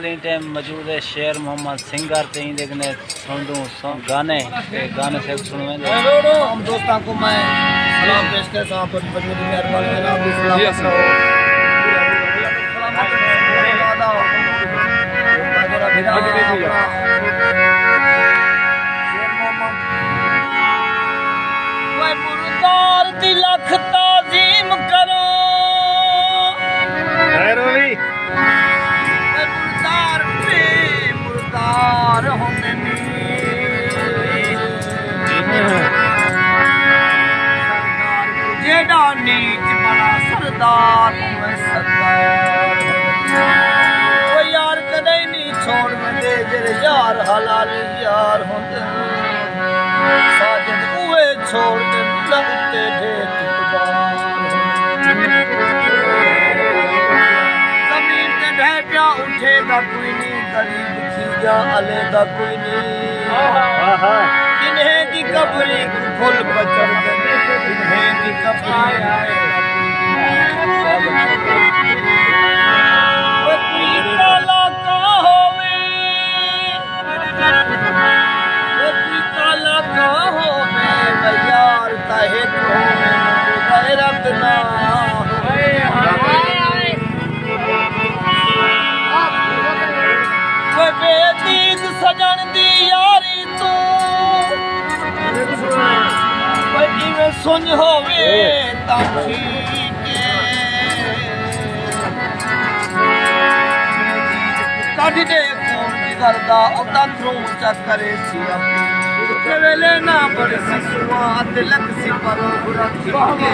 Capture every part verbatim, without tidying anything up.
ایں ٹائم موجود ہے شیر محمد سنگر تے ایندے کنے سنڈوں سن گانے تے گانے سے سنویں دے۔ تمام دوستاں کو میں سلام پیش کرتا ہوں، اپنی بڑی بڑی مہربانی جناب، سلامت رہو۔ سلامت رہو۔ شیر محمد۔ میں مردار دی لکھ تعظیم کراں۔ خیر ہوئی۔ میں مردار تے مردار ہوندے نی۔ سردار کوں جیڑھا نیچ بݨا، سردار اوہ سردار ہوندے۔ او یار کݙاہیں نی چھوڑ ویندے، جیڑھے یار حلال یار ہوندے۔ ساجد اوہے چھوڑ تے نہ اتے ڈھے تکبار۔ زمین تے ڈھے پیا اٹھے دا کوئی نی، غریب تھی ڳیا علیحدہ کوئی نی۔ جنہیں دی قبری کوں پھل پچڑدن، جنہیں دی قبری کوئی کالا کاں ہووے۔ او کوئی کالا کاں ہووے، یار تاں ہک ہووے، غیرت نہ ہووے۔ او بے دید سڄݨ دی یاری توں، او جیویں سنڄ ہووے تاں ٹھیک ہے۔ کڈھ ڈے خون جگر دا، او تاں تھروں چا کریسی اپی۔ اوکھے ویلے نہ بݨسی سواں تے لڳسی پروں برا تھی کے۔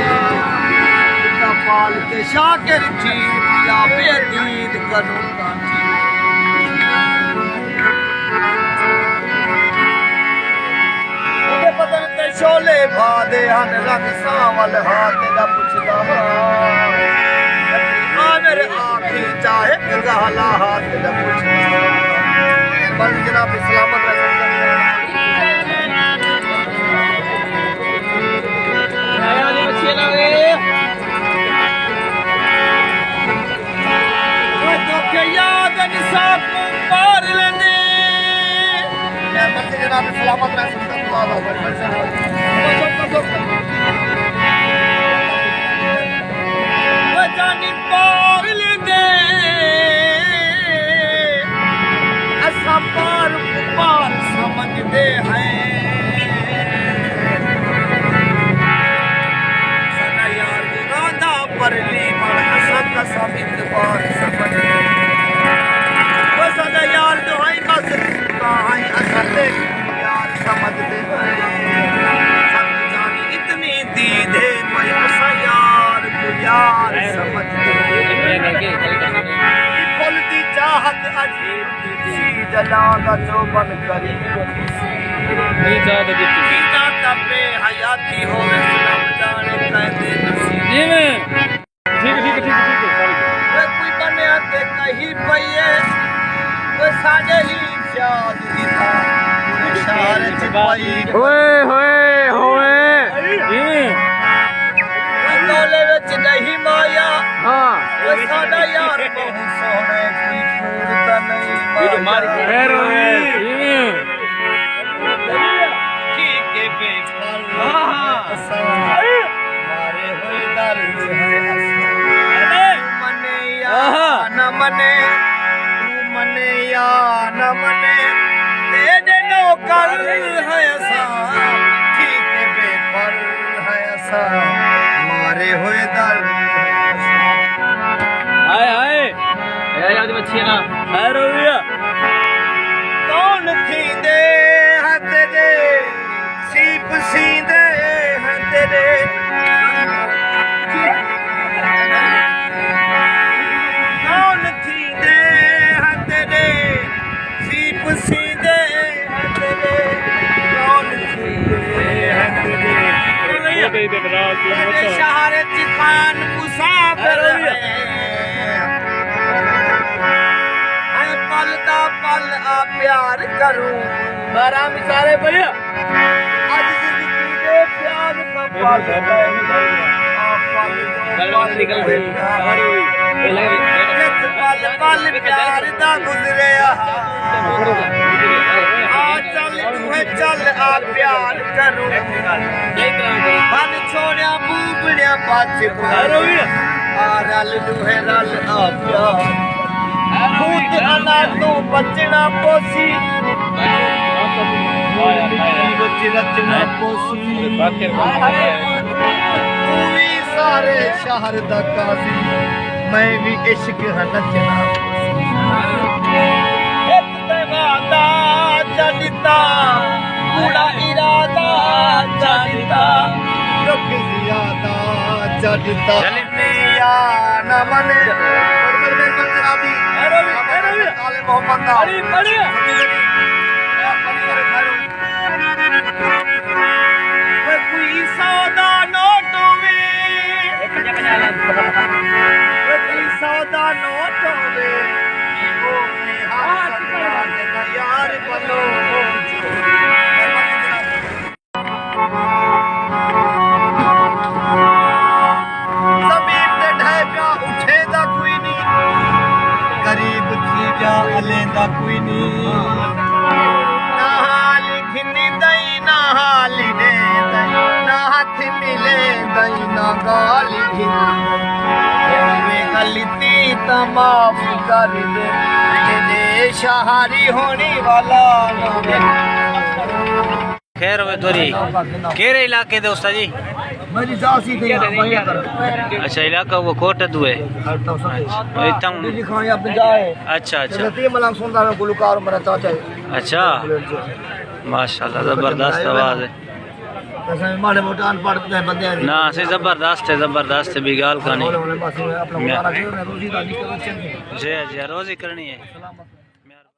پال تے شاکر تھی پیا بے دید کنوں تاں تھی۔ اوندے بدن تے شعلے بھا دے ہن، رنگ سانول ہا تیݙا پچھدا ہا۔ عامر آکھی چا ہک ڳالھ ہا تیݙا پچھدا ہا۔ بس جناب سلامت رہسن۔ اوہ توکھے یاد نساں کوں پار لیندے۔ میں مرضی جناب سلامت رہسن۔ او جانی پار لیندے۔ اساں پار کوں پار سمجھدے ہیں۔ ساݙا یار راندا پرلی مڑ، اساں قسم اعتبار سمجھدے ہیں۔ او ساݙا یار جو ہائیں بس تاں ہائیں، اساں تیکوں یار سمجھدے ہیں۔ سب جانی اتنی دید ہے پئی، اساں یار کوں یار سمجھدے ہیں۔ پھل دی چاہت عجیب سی، جلاں دا جو بن غریب سی۔ جینداں دا بے حیاتی ہووے، رب ڄاݨے کیندے نصیب۔ جیویں۔ ٹھیک ہے، ٹھیک ہے، ٹھیک ہے، ٹھیک ہے، ساری۔ اوہ کوئی بݨیا تے کہیں پئی ہے، اوہ ساݙے ہی فیاض دی تاں پورے شہر اچ پئی۔ ہوئے، ہوئے، ہوئے۔ جیویں۔ اوہ کولے وچ نہیں مایا۔ ہاں۔ اوہ ساݙا یار ٻہوں سوہݨا ہے، کوئی کوڑ تاں نہیں مایا۔ خیر ہوئی۔ جیویں۔ ٹھیک ہے بے پھل ہاں، ہاں۔ اساں مارے ہوئے در ہے اساں۔ منے یا آہا۔ نہ منے، توں منے یا نہ منے، تیݙے نوکر ہیں اساں۔ ٹھیک ہے بے پھل ہیں اساں، مارے ہوئے در۔ ہائے ہائے۔ اے یار دی مچھی ہے نا۔ خیر ہوئی آ۔ کون تھیندے ہیں تیݙے سیپ سیندے ہیں تیݙے۔ کون تھیندے ہیں تیݙے سیپ سیندے ہیں تیݙے۔ کون تھیندے ہیں تیݙے۔ تیݙے شہر اچ خان مسافر ہیں۔ ہیں پل دا پل آ پیار کروں۔ بارہ مشعلے پڑھیا۔ اڄ زندگی دے پیار دا پل پئے۔ پل پل پیار دا گزریا۔ آ چل ݙوہیں چل آ پیار کروں۔ بن چھوڑیا بوبڑیا بچ آ رل ݙوہیں رل آ پیار۔ بھوت انا توں بچݨا پوسی۔ بچ رچݨا پوسی۔ توں وی سارے شہر دا قاضی، میں وی عشق ہاں نچݨا۔ ہک تے وعدہ چا ݙتا، کوڑا ارادہ چا ݙتا، ݙکھ زیادہ چا ݙتا۔ یا نہ منے۔ آل محمد دا۔ کوئی سو دا نوٹ ہووے۔ کوئی سو دا نوٹ ہووے۔ او میں ہر سکرا تے نہ یار بلوچ۔ زمین تے ڈھے پیا اٹھے دا کوئی نہیں، غریب تھی پیا الیندا کوئی نہیں۔ نہ حال گھنی دئی، نہ حال ݙے دئی، نہ ہتھ ملے دئی، نہ ڳالھ گھنی دئی۔ ہووے غلطی تاں معاف کر ݙے، میݙے شہاری ہوݨی والا نہ۔ خیر ہوے تھوڑی۔ کیڑھے علاقے دے استاد جی؟ میری جاسی تھی بھائی ادھر۔ اچھا، علاقہ وہ کوٹ دو ہے۔ اتھاں۔ جی خان یا پنجا ہے۔ اچھا، اچھا۔ تے ملنگ سندا ہے گلوکار میرا چاچا ہے۔ اچھا۔ ماشاءاللہ، زبردست آواز ہے۔ اساں ماڑے موٹے ان پڑھ تے بندے ہیں۔ نہ، سی زبردست ہے، زبردست ہے، بھی ڳالھ کانی۔ بس اپنا گزارا کرو، روزی دا نکل اچھے۔ جی، جی، روزی کرنی ہے۔ سلامت۔